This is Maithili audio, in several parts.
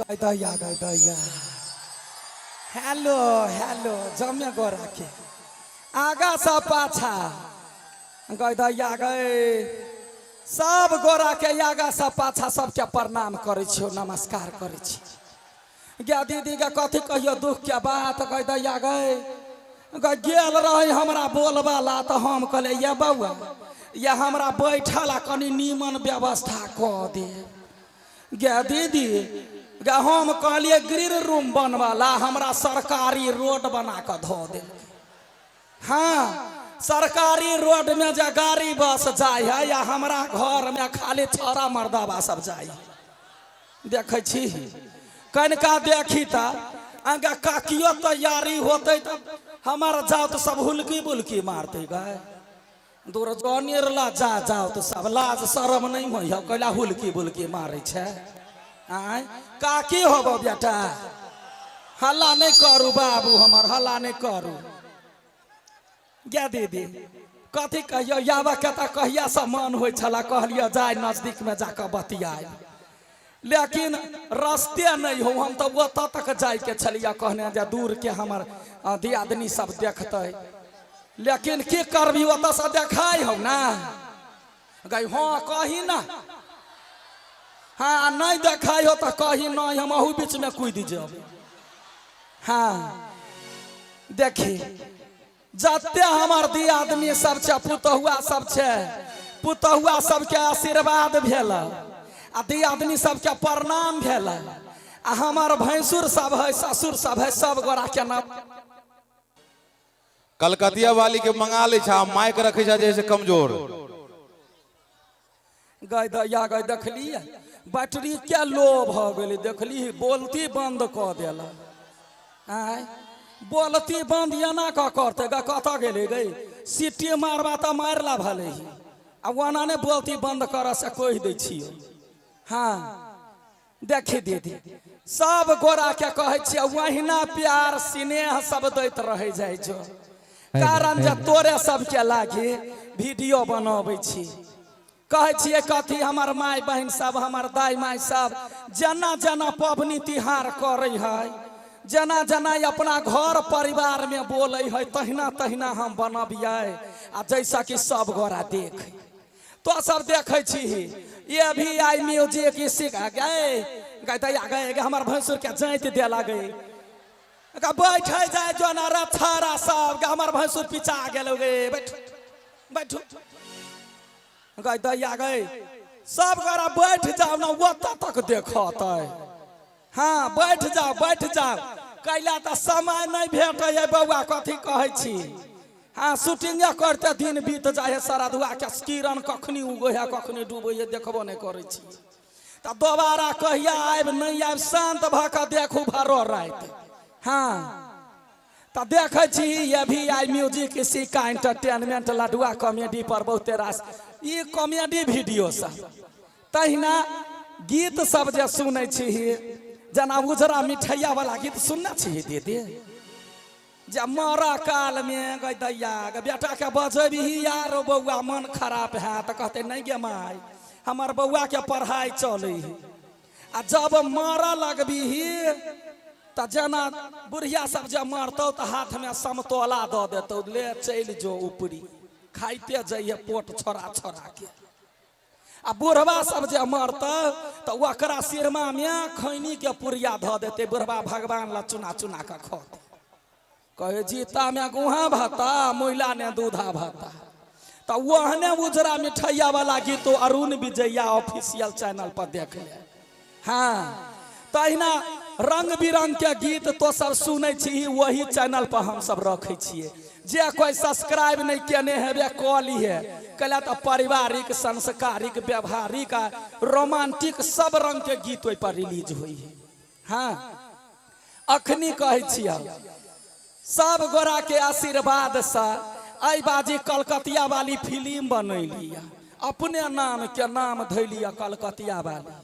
गै दैया, गै दैया, हेलो हेलो, जमे गोरा के आगा सँ पाछा, गै दैया गै, सब गोरा के आगा सँ पाछा सबके प्रणाम करै छियौ, नमस्कार करै छी। गे दीदी के कथी कहियो दुख के बात, गै दैया गै, गै गेल रही हमरा बोलबा ला, तऽ हम कहलियै ये बौआ ये हमरा बैठल आ कनि नीमन व्यवस्था कऽ दे। गे दीदी गे, हम कहलियै ग्रीन रूम बनबा ला, हमरा सरकारी रोड बना कऽ धऽ देलकै। हाँ, सरकारी रोड में जे गाड़ी बस जाइ है या हमरा घर में खाली छौड़ा मर्दाबा सब जाइ है। देखै छी कनिका देखी तऽ आगाँ काकियो तैयारी होतै तऽ हमर जाउ तऽ सब हुलकी बुलकी मारतै। गए दूर जनेर ला जा, जाउ तऽ सब लाज शरम नहि होइ है, कैला हुलकी बुलकी मारै छै? आँय काकी होबो बेटा, हल्ला नहि करू बाबू हमर, हल्ला नहि करू। गे दीदी कथी कहियो, याबऽ के तऽ कहियासँ मन होइ छलए, कहलियै जाय नजदीकमे जाकऽ बतियाय, लेकिन रस्ते नहि हो। हम तऽ ओतऽ तक जाइके छलियै, कहने जे दूरके हमर दियादनी सब देखतै, लेकिन की करबी, ओतऽसँ देखाइ हौ ने गई। हँ कही ना, हाँ नहीं देखाइ हो तऽ कही नहीं, हम अहू बीचमे कूदि जाब। हाँ देखी, जते हमर दियादनी सब छै, पुतहुआ सब छै, पुतहुआ सबके आशीर्वाद भेल आ दियादनी सबके प्रणाम भेल, आ हमर भैंसुर सब है, ससुर सब है, सब गोरा के नाम। कलकतिया वाली के मंगा लै छै आ माइक रखै छै जैसे कमजोर। गय दैया गय, देखली बैटरी के लो भऽ गेलै, देखली बोलती बंद कऽ देलक। आँय बोलती बंद एना कऽ करतै गे? कतऽ गेलै गै? सीटी मारबा तऽ मारि ला भले ही, आ ओना नहि बोलती बंद करऽ से कहि दै छियौ। हाँ देखी दीदी, सब गोरा के कहै छियै ओहिना प्यार स्नेह सब दैत रहै जाइ छौ, कारण जे तोरे सबके लागी वीडियो बनबै छी। कहै छियै कथी, हमर माय बहिन सब, हमर दाइ माय सब जेना जेना पबनी तिहार करै है, जेना जेना अपना घर परिवार में बोलै है, तहिना तहिना हम बनबियै, आ जैसा कि सब गोरा देख तो सब देखै छी। ये भी आई म्यूजिक सीख गए गए दैया गए गे, हमर भैंसुर के जाइत दे लगे बैठे जाय जो ना रथारा सब गे, हमर भैंसुर पिचा गेल गे, बैठ बैठू गए दैया गए, सब गोरा बैठ जाओ ना, ओतऽ तक देखतै। हाँ बैठ जाओ बैठ जाओ, कैला तऽ समय नहि भेटै है बौआ, कथी कहै छी। हाँ शूटिंगे करते दिन बीत जाइ है, शरदुआ के किरण कखनी उगै है कखनी डूबै है देखबो नहि करै छी। तऽ दोबारा कहिया आबि नहि आबि, शान्त भऽ कऽ देखू भरो राति। हाँ तऽ देखै छी ये भी आई म्यूजिक सिक्का एंटरटेनमेंट लडुआ कॉमेडी पर बहुते रास ई कॉमेडी वीडियो सब, तहिना गीत सब जे सुनै छी, जेना उजरा मिठैया वाला गीत सुनने छी दीदी? जे मरऽ कालमे गै दैया गे बेटाके बजेबही यार बौआ मन खराब है, तऽ कहतै नहि गे माय हमर बौआके पढ़ाइ चलै है। आ जब मरऽ लगबीही तऽ जेना बुढ़िया सब जे मरतौ तऽ हाथमे समतोला दऽ देतौ, ले चलि जो ऊपरी खाइते जइहे पोट छोड़ा छोड़ाके। आ बुढ़वा सब जे मरतौ तऽ ओकरा सिरमामे खैनीके पुड़िया धऽ देतै, बुढ़वा भगवान लए चुना चुना कऽ खतै। कहे जीता में गुहा भाता मुइला ने दूधा भाता। तऽ ओहने उजरा मिठैया वाला गीत तो अरुण विजया ऑफिशियल चैनल पर देख ले। हाँ तहिना रंग बिरंग के गीत तो सब सुनै छी, वही चैनल पर हम सब रखै छियै। जे कोई सब्सक्राइब नहीं केने हेबे कऽ लिहे, कैला तऽ पारिवारिक संस्कारिक व्यवहारिक आ रोमांटिक सब रंग के गीत ओहि पर रिलीज होइ है। हाँ अखनी कहै छियै सब गोरा के आशीर्वाद से एहि बाजी कलकतिया वाली फिल्म बनैली, अपने नाम के नाम धैली कलकतिया वाली।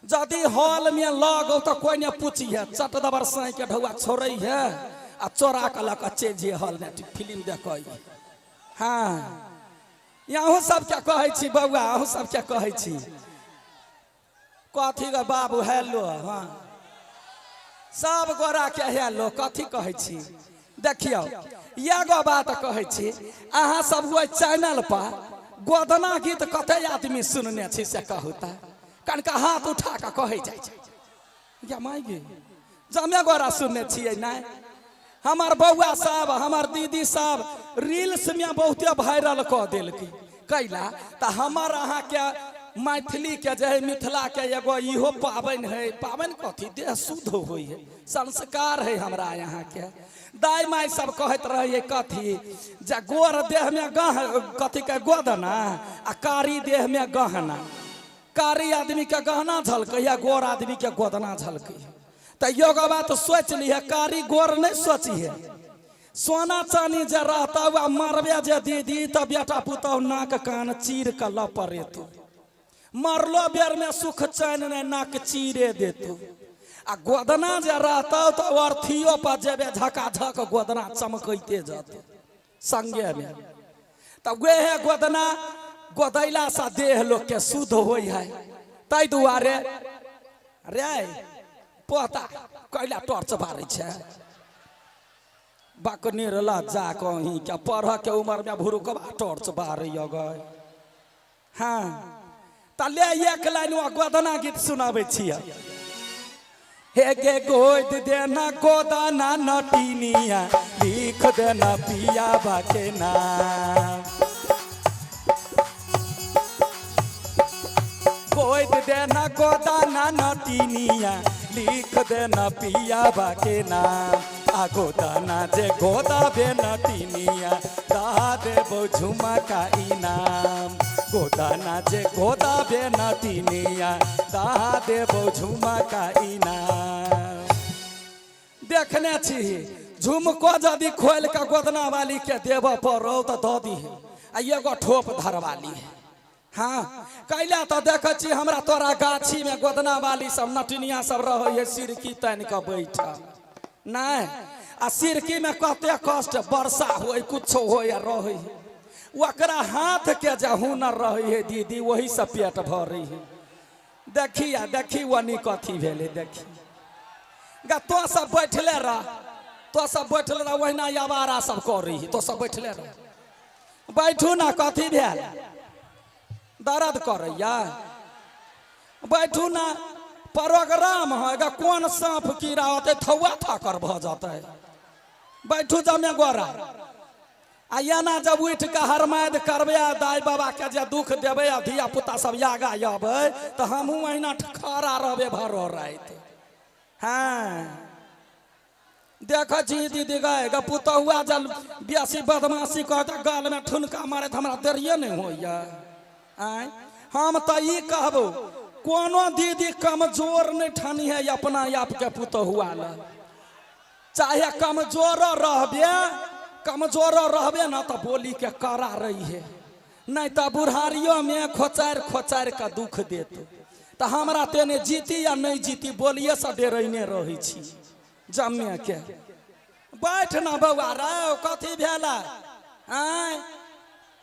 यदि हॉल में लगो तो कोई ने पूछिए, चट दबर साई के ढौआ छोड़ै है आ चोरा के लऽ कऽ चलि जइए हॉल में फिल्म देखै। हाँ अहूँ सबके कहै छी बौआ, अहूँ सबके कहै छी कथी गे बाबू, हेलो। हाँ सब गोरा के हे लो कथी कहै छी। देखियौ एगो बात कहै छी, अहाँ सब ओहि चैनल पर गोदना गीत कते आदमी सुनने छी से कहू तऽ, कनिका हाथ उठा कऽ कहै जाइ छै। या माय गे, जमे गोरा सुनने छियै नहि? हमर बौआ सब, हमर दीदी सब रील्स में बहुते वायरल कऽ देलकै। कैला तऽ हमर अहाँके मैथिली के जे है, मिथिला के एगो इहो पाबनि है। पाबनि कथी, देह शुद्ध होइ है, संस्कार है। हमरा यहाँ के दाइ माइ सब कहैत रहै है कथी, जे गोर देह में गह कथी के गोदना आ कारी देह में गहना। कारी आदमी के गहना झलकै, गोर आदमी के गोदना झलकै। तऽ योगा बात सोच लिहे, कारी गोर नहीं सोचिहे। सोना चानी जे रहता आ मरबे जे दीदी तऽ बेटा पुतहु नाक कान चीर कऽ लऽ पड़ेतौ। मरलो बेर में सुख चैन नहीं, नाक चीरे देतौ। आ गोदना जे रहतौ तऽ अर्थियो पर जेबे झकाझक गोदना चमकैते जतौ संगे में। तऽ वएह गोदना गोदैला से देह लोक के शुद्ध होइ है। ताहि दुआरे रे पोता कैला टॉर्च बारै छै बकने रला जा कहीं क्या पढ़ के उम्र में भुरुकबा टॉर्च बारै गए। हाँ तऽ ले एक लाइन वो गोदना गीत सुनाबै छियै। हे गे गोद देना गोदाना नटिनिया, लिख देना पिया बाके नाम। गोद देना गोदाना नटिनिया, लिख देना पिया बाके नाम। आ गोदाना जे गोदाबे नटिनिया, दहा देबो झुमका इनाम। गोदाना जे गोदाबे नटिनिया, दहा देबो झुमका इनाम। देखने छी झुमको यदि खोलि कऽ गोदना वाली के देबऽ पड़ौ तऽ दऽ दीहे, आ एगो ठोप धरवाली है। हाँ कैला तऽ देखै छी हमरा तोरा गाछी में गोदना वाली सब नटिनिया सब रहै है सिरकी तानि कऽ बैठल नहि। आ सिरकी में कते कष्ट, वर्षा होय कुछो होय आ रहै है। ओकरा हाथ के जे हुनर रहै है दीदी, वही से पेट भरै है। देखी आ देखी वनी कथी भेलै। देखी गा तो सब बैठले रह, तो सब बैठले रह, ओहिना आवारा सब करै है। तो सब बैठले रह, बैठू ना। कथी भेल, दर्द करैया? बैठू ना। प्रोग्राम है गा, कोन साँप कीड़ा होतै थौआ थाकर भऽ जेतै। बैठू जमे गोरा। आ एना जब उठि कऽ हरमाद करबै आ दाइ बाबा के जे दुख देबै आ धिया पुता सब आगा अबै तऽ हमहूँ अहिना खड़ा रहबै भरो राति। हाँ देखै छी दीदी गए गे पुतहुआ जल बेसी बदमाशी करत गाल में ठुनका मारैत हमरा देरिये नहि होइया। आँय हम तऽ ई कहबो, कोनो दीदी कमजोर नहि ठानी है अपना आप के पुतहुआ लग। चाहे कमजोर रहबे, कमजोर रहबे ना तऽ बोली के कड़ा रही है, नहीं तऽ बुढ़ारियो में खोचारि खोचारि कऽ दुख देत। तऽ हमरा तेने जीती या नहीं जीती बोलिए से डरैने रहै छी। जमे के बैठ ना बौआ रौ, कथी भेल? आँय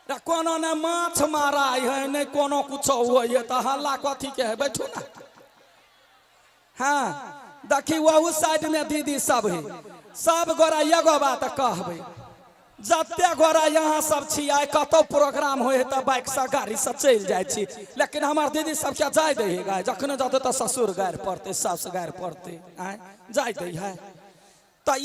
रे कोनो ने माछ माराइ है नहि कोनो कुछो होइ है तऽ हल्ला कथी के है? बैठू ना। हाँ देखी ओहू साइड में दीदी सब है। सब गोरा एगो बात कहबै, जते गोरा यहाँ सब छी आइ कतौ प्रोग्राम होइ है तऽ बाइक से गाड़ी से चलि जाइ छी, लेकिन हमर दीदी सबके जाय दै है गाय। जखने जेतै तऽ ससुर गारि पड़तै, सास गारि पड़तै, आँय जाय दै है। तऽ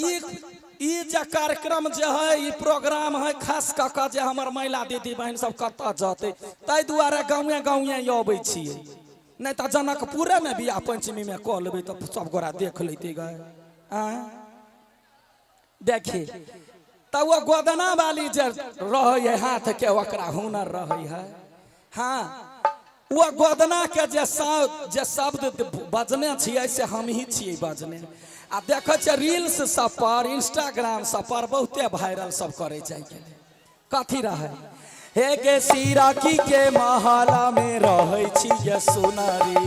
ई जे कार्यक्रम जे है, ई प्रोग्राम है, खास कऽ कऽ जे हमर महिला दीदी बहिन सब कतऽ जतै, ताहि दुआरे गाँवे गाँवे अबै छियै। नहि तऽ जनकपुरेमे बियाह पंचमीमे कऽ लेबै तऽ सब गोरा देख लेतै गए। आँय देखी तऽ ओ गोदना वाली जे रहै है हाथ के, ओकरा हुनर रहै है। हाँ ओ गोदना के जे शब्द बजने छियै से हमही छियै बजने। आ देखै छियै रील्स सब पर, इंस्टाग्राम सब पर बहुते वायरल सब करै जाइ गेलै। कथी रहै, हे गे सिरकी के महला में रहै छियै सुनरी।